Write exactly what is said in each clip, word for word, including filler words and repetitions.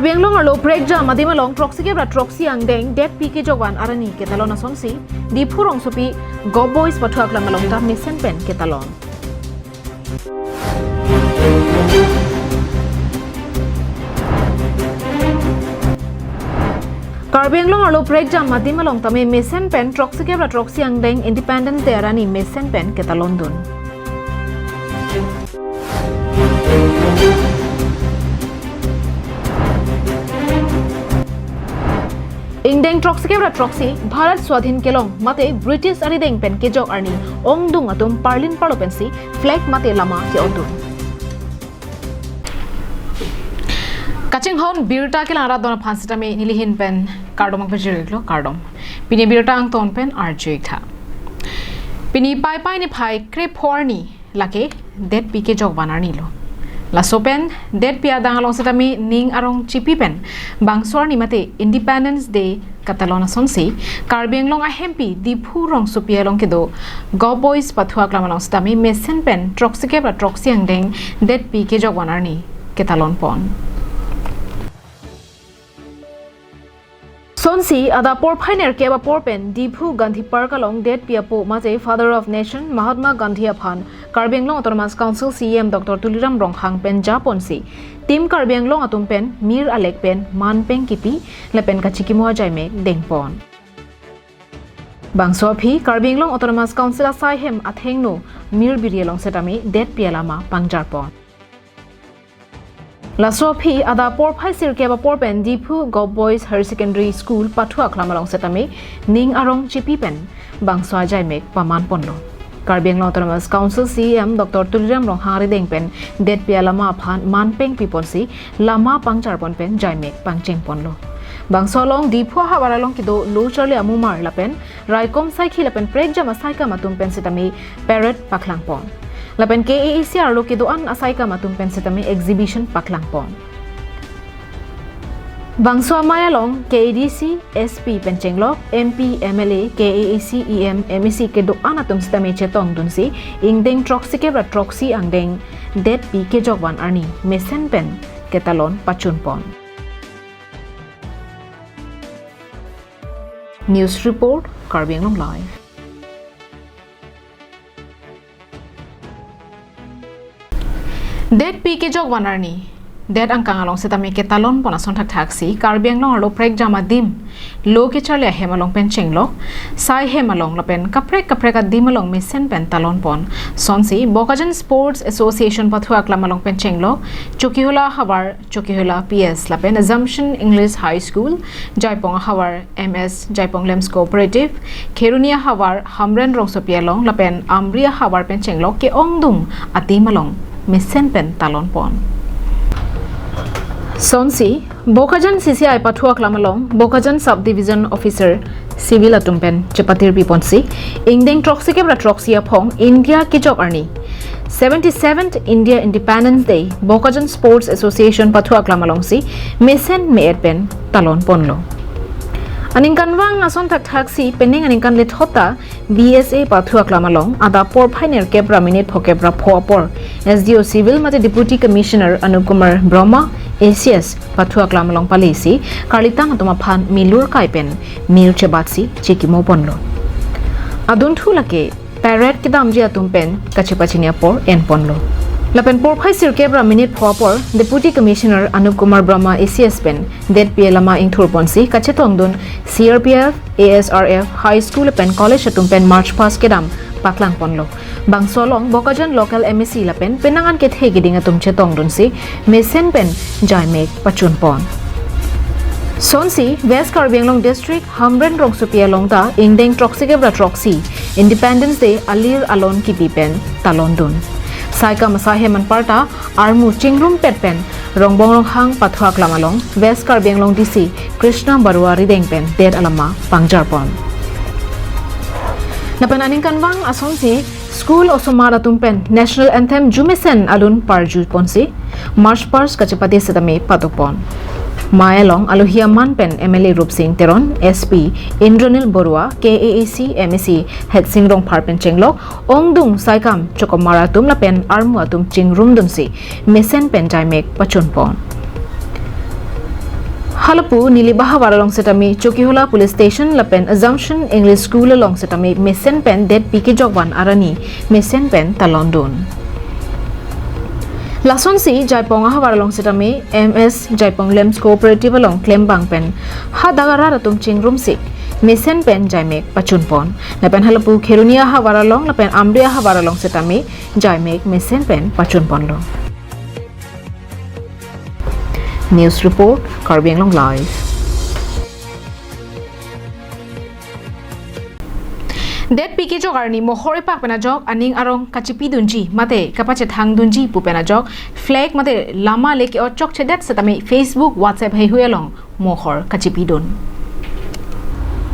Karbi Anglong arlo prekjam adim along throksi kep ra throksi angdeng detpi kejokvan arni ketalon asonsi, Diphu rongsopi Govt Boys pathu aklam along ta mesen pen ketalon. Karbi Anglong arlo prekjam adim along tame mesen pen throksi kep ra throksi angdeng Independence Day arni mesen pen ketalondun. Ingdeng throksi kep ra throksi Bharat Swadhin kelong mate British arideng pen kejok arni ongdung atum parlin parlo pensi flag mate lama ke-ondun. Kachinghon birta kelang rat don aphan sitame nelihin pen kardom nangpajir-iklo, kardom. Pini birta angton pen arju-ik tha. Pini Paipai niphai krepho arni lake detpi kejokvan arni lo. Laso pen detpi adang along sitame ning arong chipi pen bangso arni mate Independence Day katalon asonsi, Karbi Anglong ahempi Diphu rongsopi along kedo Govt Boys pathu aklam along sitame mesen pen throksi kep ra throksi angdeng detpi kejokvan arni ketalon pon. Sonsi adap porphai nerkep apor pen Diphu Gandhi Park along detpi apo mate Father of Nation Mahatma Gandhi aphan Karbi Anglong Autonomous Council C E M Doctor Tuliram Ronghang pen japonsi, Team Karbi Anglong atum pen mir alek pen manpeng kipi lapen kachikimo ajaimek dengpon. Bangso aphi Karbi Anglong Autonomous Council asai hem athengno mirbiri along sitame detpi alama pangjarpon. Laso aphi adap porphai sirkep apor pen Diphu Govt Boys Higher Secondary School pathu aklam along sitame ning arong chipi pen bangso ajaimek pamanponlo. Karbi Anglong Autonomous Council C E M Doctor Tuliram Ronghang arideng pen detpi alama aphan manpeng piponsi lama pangjarpon pen jaimek pangchengponlo. Bangso along Diphu ahavar along kedo lo charli amumar lapen raikom saikhi lapen prekjam asaikam atum pen sitame parade paklangpon. Lapen K A A C arlo kedo-an asaikam atum pen sitame exhibition paklangpon. Bangso amei along K A D C, S P pen chenglok, M P, M L A, K A A C, E M, M A C kedo-an atum sitame chetongdunsi, ingdeng throksi kep ra throksi angdeng detpi kejokvan arni mesen pen ketalon pachunpon. News report, Karbi Anglong Live. Detpi kejokvan arni det angkang along sitame ketalonpon ason thakthaksi Karbi Anglong arlo prekjam adim lo kecharli ahem along pen chenglok, sai hem along lapen kaprek kaprek adim along mesen pen talonpon. Sonsi Bokajan Sports Association pathu aklam along pen chenglok, Chokihola ahavar Chokihola P S lapen Assumption English High School, Jaipong ahavar M S Jaipong Lamps Cooperative, Kheroni ahavar Hamren rongsopi along lapen Amri ahavar pen chenglok ke-ongdung adim along mesen pen talonpon. Sonsi Bokajan C C I pathu aklam along Bokajan Sub Division Officer Civil atum pen chepatir piponsi, ingdeng throksi kep ra throksi aphong India kejok arni seventy-seventh India Independence Day Bokajan Sports Association pathu aklam alongsi mesen me-et pen talonponlo. Aningkanvang ason thakthaksi penang aningkan lethot ta B S A pathu aklam along adap porphai nerkep ra minute phokep ra pho apor S D O Civil mate Deputy Commissioner Anup Kumar Brahma, A C S pathu aklam along palisi karlitang atum aphan milur kai pen mir chebatsi chikimoponlo. Adunthu lake parade kedamji atum pen kachepachini apor enponlo. Lapen porphai sirkep ra minute pho apor Deputy Commissioner Anup Kumar Brahma, A C S pen detpi alama ingthurponsi kachetongdun C R P F, A S R F, High School pen College atum pen March Past kedam paklangponlo. Bangso along Bokajan local M A C lapen penang an kethe keding atum chetongdunsi mesen pen jaimek pachunpon. Sonsi West Karbi Anglong District Hamren rongsopi along ta ingdeng throksi kep ra throksi Independence Day alir alon kipi pen talondun. Saikam asai hem anparta armu chingrumpet pen Rongbong Ronghang pathu aklam along West Karbi Anglong D C Krishna Baruah arideng pen det alama pangjarpon. Lapen aningkanvang asonsi school osomar atum pen National Anthem jumesen alun parjuponsi March Past kachepate sitame padopon. Mei along alohi aman pen M L A Rupsing Teron, S P Indranil Baruah, K A A C M A C Hetsing Rongphar pen chenglok, ongdung saikam chokomar atum lapen armu atum chingrumdunsi mesen pen jaimek pachunpon. Halapu Nilip ahavar along setame Chokihola Police Station lapen Assumption English School along setame mesen pen detpi kejokvan arni mesen pen talondun. Lasonsi Jaipong ahavar along setame M S Jaipong Lamps Cooperative along klembang pen hadak arat atum chingrumsi mesen pen jaimek pachunpon. Lapen halapu Kheroni ahavar along lapen Amri ahavar along setame jaimek mesen pen pachunponlo. News report, Karbi Anglong Live. Detpi kejok arni mohor epak pen ajok aning arong kachipidunji mate kapachethangdunji pu pen ajok flag mate lama le ke-ot chokchedet setame Facebook, WhatsApp heihui along mohor kachipidun.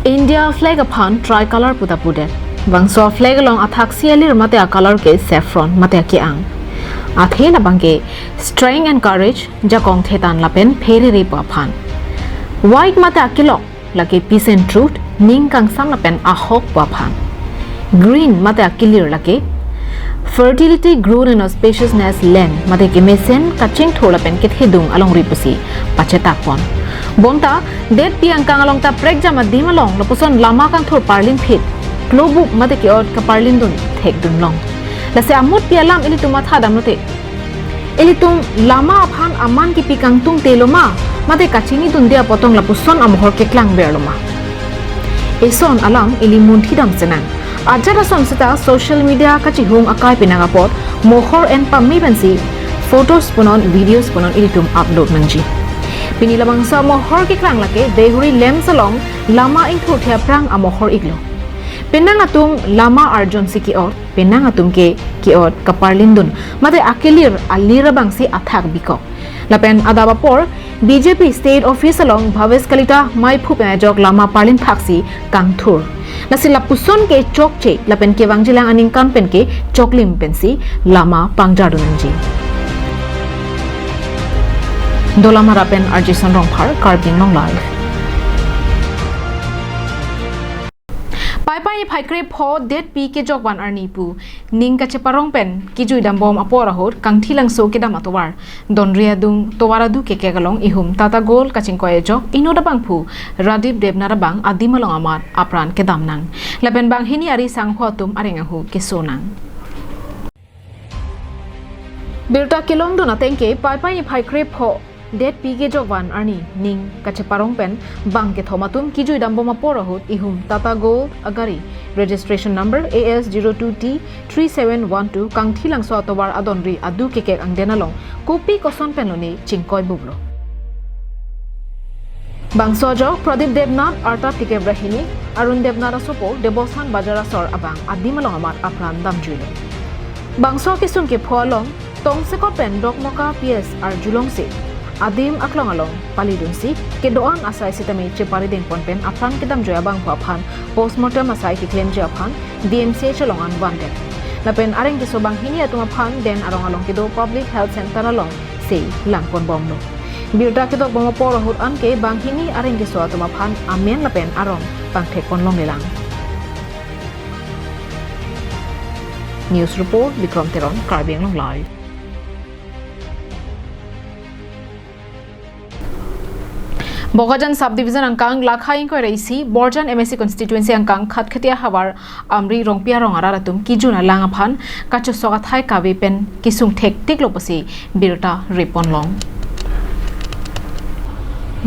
India flag aphan tricolor puta pudet. Bangso flag along athaksi alir mate acolor ke saffron mate ake-ang. Athe labang ke strength and courage, jakong thetan lapen pherere pu aphan. White mate akilok lake peace and truth, ning kangsam lapen ahok pu aphan. Green mate akilir lake fertility, growth and auspiciousness, land mate kemesen kachingthur lapen kethedung alongri pusi pachetakpon. Bonta detpi angkang along ta prekjam adim along lapuson lama kangthur parlinphit, klobuk mate ke-ot kaparlindun thekdunlong. Lasi amutpi alam ilitum mathadamlote, ilitum lama aphan aman kipi kangtungte loma mate kachinidunde apotong lapuson amohor keklangber loma? Eson alam ili munthidam senang. Ajat ason seta social media kachihung akai penang apot mohor en pame pensi photos punon, videos punon ilitum upload nangji. Pini labangso amohor keklang lake Deihori Lamps along lama ingthurthe aphrang amohor iklo. Penang atum lama arjunsi ke-ot, penang atum ke ke-ot kaparlindun mate akilir alir abangsi athak bikok. Lapen adap apor B J P State Office along Bhavesh Kalita maiphu pen ajok lama parlin thaksi kangthur. Lasi lapuson ke chokche lapen kevangjilang aningkan pen ke choklim pensi lama pangjardun nangji. Dolamara pen R J Sonrongphar, Karbi Anglong Live. Paipai niphai krepho detpi kejokvan arni pu ning kacheparong pen kijuidambom apor ahut Kangthilangso kedam atovar Donri adung tovar adu kekek along ihum Tata Gold kachingkoi ajok inut abangphu Radip Debnath abang adim along amat apran kedam nang. Lapen banghini ari sangho atum areng ahu keso nang. Birta kelongdun ateng ke Paipai niphai krepho detpi kejokvan arni ning kacheparong pen bang kethom atum kijuidambom apor ahut ihum Tata Gold agari, registration number A S zero two T three seven one two, Kangthilangso atovar adonri adu kekek angden along kopi koson pen lone chingkoi bublo. Bangso ajok Pradip Debnath arta tikep brahini, Arun Debnath asopo Debosang Bajar asor abang adim along amat apran damjuilo. Bangso kesung kepho along tongsekot pen Dokmoka P S arjulongsi adim aklong along palidunsi kedo-an asai sitame cheparidengpon pen apran kedamjoi abangphu aphan postmortem asai keklemji aphan D M C H along an vandet. Lapen areng keso banghini atum aphan den arong along kedo Public Health Center alongsi langponbomlo. Birta kedokbom apor ahut anke banghini areng keso atum aphan amen lapen arong pangthekponlonglelang. News report, Bikrom Teron, Karbi Anglong Live. Bokajan Subdivision angkang Lakha ingkoi ra isi, Borjan M A C Constituency angkang Khatkhati ahavar Amri Rongpi arong arat atum kejun alang aphan kachosok athai kave pen kesung thektiklo pusi birta reponlong.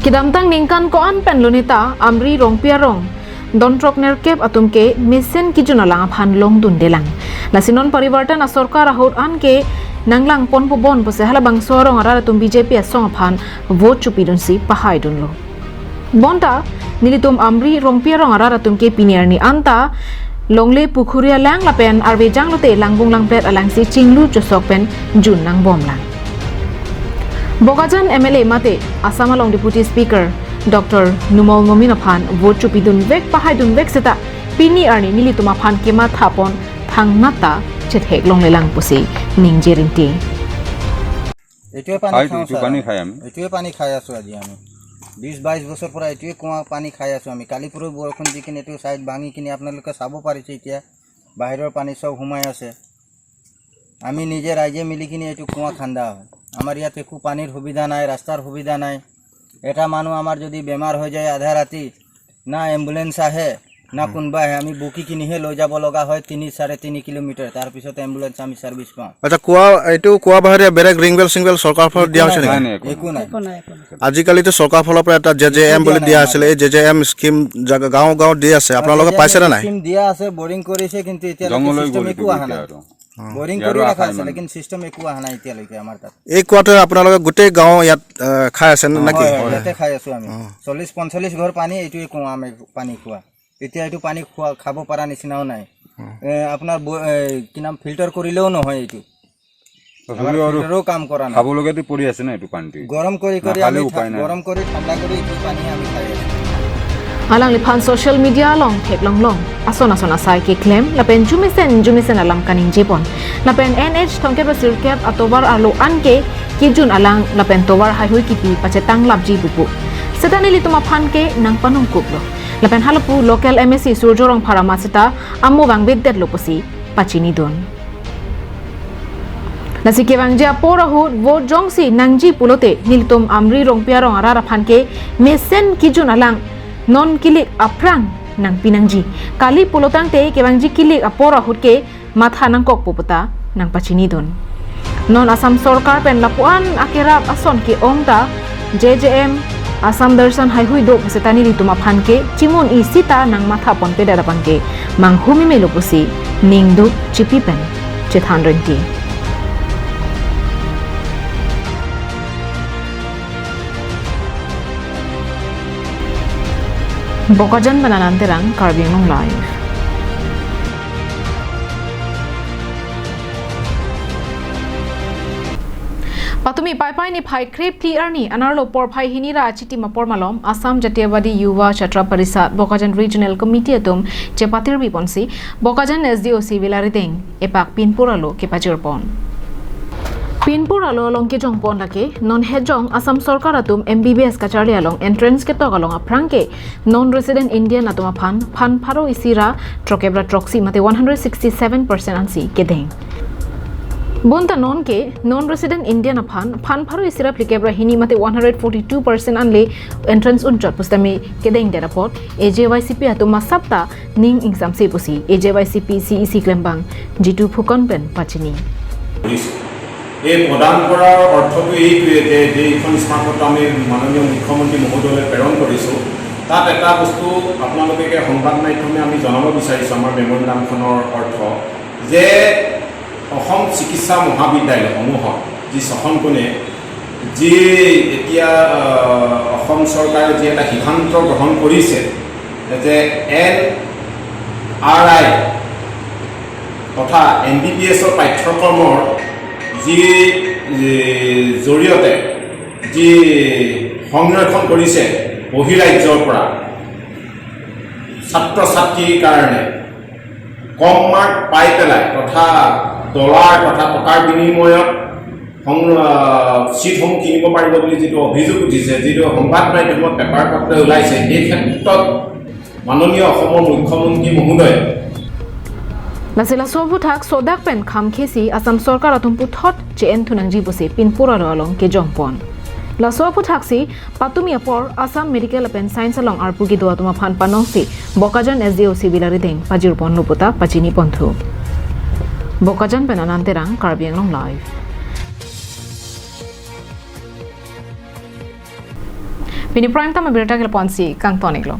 Kedamtang ningkan ko-an pen loneta Amri Rongpi arong don throk nerkep atum ke mesen kejun alang aphan longdundelang. Lasi non parivartan asorkar ahut anke nanglangponpo bon pusi halabangso arong arat atum B J P asong aphan vote chopidunsi pahaidunlo. Bonta nelitum Amri Rongpi arong arat atum ke pini arni anta longle pukhuri alang lapen arve janglote langbung langpret alangsi chinglu chosok pen jun nangbomlang. Bokajan M L A mate Assam along Deputy Speaker Doctor Numal Momin aphan vote chopidunvek pahaidunvek seta pini arni nelitum aphan kemathapon thangnat ta chetheklonglelang pusi ningje ringti. এইটোৱে পানী খাওঁ ছাৰ আমি। এইটোৱে পানী খাই আছোঁ আজি আমি। বিশ বাইছ বছৰ পৰা এইটোৱে কুঁৱা পানী খাই আছোঁ আমি। কালি পৰহি বৰষুণ দি কিনে এইটো ছাইড ভাঙি কিনে আপোনালোকে চাব পাৰিছে এতিয়া বাহিৰৰ পানী চব সোমাই আছে। আমি নিজে ৰাইজে মিলি কিনে এইটো কুঁৱা খান্দা হয়। আমাৰ ইয়াত একো পানীৰ সুবিধা নাই, ৰাস্তাৰ সুবিধা নাই। এটা মানুহ আমাৰ যদি বেমাৰ হৈ যায় আধা ৰাতি, না এম্বুলেন্স আহে, না কোনোবা আহে, আমি বকি কিনিহে লৈ যাব লগা হয় তিনি, চাৰে তিনি কিলোমিটাৰ, তাৰ পিছত এম্বুলেন্স আমি ছাৰ্ভিচ পাওঁ। আচ্ছা, কোৱা, এইটো কোৱা বাহিৰে বেলেগ ৰিং বেল চিং বেল চৰকাৰৰ ফালে দিয়া হৈছে নেকি? নাই, নাই, একো একো নাই। একো নাই, একো নাই। আজিকালিতো চৰকাৰৰ ফালৰ পৰা এটা জে জে এম একো বুলি দিয়া দিয়া নাই আছিলে, আমাক। এই জে জে এম স্কিম জাগা, গাঁও গাঁও দি আছে, আপোনালোকে জে জে এম পাইছে নে নাই? স্কিম দিয়া আছে, বৰিং কৰিছে, কিন্তু এতিয়ালৈকে জংঘল হৈ চিষ্টেম গ'ল একো এইটো অহা এতিয়া নাই। আৰু। বৰিং ইয়াৰো কৰি আশা ৰখা নাই আছিলে, মানুহ। কিন্তু চিষ্টেম একো অহা নাই এতিয়ালৈকে আমাৰ তাত। এই কোৱাটো আপোনালোকে গোটেই গাঁও ইয়াত, আহ, খাই আছে নে, নেকি? হয়, হয়, ইয়াতে খাই আছো আমি। অ। চল্লিছ পঞ্চল্লিছ ঘৰ পানী, এইটোৱে কুঁৱা আমি পানী খোৱা। এতিয়া এইটো পানী খোৱা, খাব পৰা নিচিনাও নাই। অ। এ, আপোনাৰ ব-, এ, কি নাম, ফিল্টাৰ কৰিলেও নহয় এইটো। তথাপিও আমাৰ আৰু ফিল্টাৰো কাম কৰা নাই। খাবলগীয়াতো পৰি আছে না এইটো পানীটো। গৰম কৰি কৰি নাখালেও আমি উপায় নাই। গৰম কৰি ঠাণ্ডা কৰি এইটো পানী আমি খাই আছো। Alangliphan social media along theklonglong ason ason asai keklem lapen jumesen jumesen alam kaningjepon. Lapen N H thomkep ra sirkep atovar arlo anke kejun alang lapen tovar haihui kipi pachetang lapji pupu. Seta nelitum aphan ke nangpanongkuklo. Lapen halapu local M A C Surjya Rongphar amat seta amo vangvedetlo pusi pachinidun. Lasi kevangji apor ahut vote jongsi nangji pulote nelitum Amri Rongpi arong arat aphan ke mesen kejun alang non kilik aphrang nangpi nangji. Kali pulotangte kevangji kilik apor ahut ke matha nangkokpo puta nangpachinidun. Non Assam Sorkar pen lapuan akerap ason ke-ong ta J J M, Assam Darshan haihui do pusi ta nelitum aphan ke chimun isi ta nangmathaponpedet abang ke manghumimelo pusi ningduk chipi pen chethan rengti. Bokajan pen Anand Terang, Karbi Anglong Live. Patumi Paipai niphai krephli arni anerlo porphai hini ra achitim apor malom Assam Jatiyawadi Yuva Chhatra Parishad Bokajan Regional Committee atum chepatirbiponsi Bokajan S D O C Vilarideng epak pinpur alo kepajirpon. Pinpur alo along kejongpon lake non hejong Assam Sorkar atum M B B S kacharli along entrance ketok along aphrang ke non resident Indian atum aphan phan pharo isi ra throkkep ra throksi mate one hundred sixty seven percent ansi kedeng. Bonta non ke non resident Indian aphan phan pharo isi ra phlikep ra hini mate one hundred forty two percent anle entrance unchot pusitame kedengdet apot A J Y C P atum asap ta ning ingsamse pusi A J Y C P C E C klembang Jitu Phukan pen pachini. এই প্ৰদান কৰাৰ অৰ্থটো এইটোৱে যে, যে এইখন স্মাৰকপত্ৰ আমি মাননীয় মুখ্যমন্ত্ৰী মহোদয়লৈ প্ৰেৰণ কৰিছোঁ, তাত এটা বস্তু আপোনালোকে সংবাদ মাধ্যমে আমি জনাব বিচাৰিছোঁ, আমাৰ মেমৰেণ্ডামখনৰ অৰ্থ যে অসম চিকিৎসা মহাবিদ্যালয়সমূহত যি ছখন কোণে যি এতিয়া, আহ, অসম চৰকাৰে যি এটা সিদ্ধান্ত গ্ৰহণ কৰিছে যে এন আৰ আই তথা এম বি বি এছৰ পাঠ্যক্ৰমৰ যি, যি জৰিয়তে যি সংৰক্ষণ কৰিছে বহিৰাজ্যৰ পৰা ছাত্ৰ ছাত্ৰীৰ কাৰণে কম মাৰ্ক পাই পেলাই তথা ডলাৰ তথা টকাৰ বিনিময়ত সং-, আহ, চিটসমূহ কিনিব পাৰিব বুলি যিটো অভিযোগ উঠিছে, যিটো সংবাদ মাধ্যমত পেপাৰ পত্ৰই ওলাইছে, এই ক্ষেত্ৰত মাননীয় অসমৰ মুখ্যমন্ত্ৰী মহোদয় Lasi laso aphuthak sodak pen khamkhesi Assam Sorkar atum puthot che-en thunangji pusi pinpur alo along kejongpon. Laso aphuthaksi patumi apor Assam Medical pen Science along arpu kedo atum aphan panongsi Bokajan S D O C Vilarideng pajirponlo puta pachiniponthu. Bokajan pen Anand Terang, Karbi Anglong Live. Pini prime time abirta keleponsi kangtoniklo.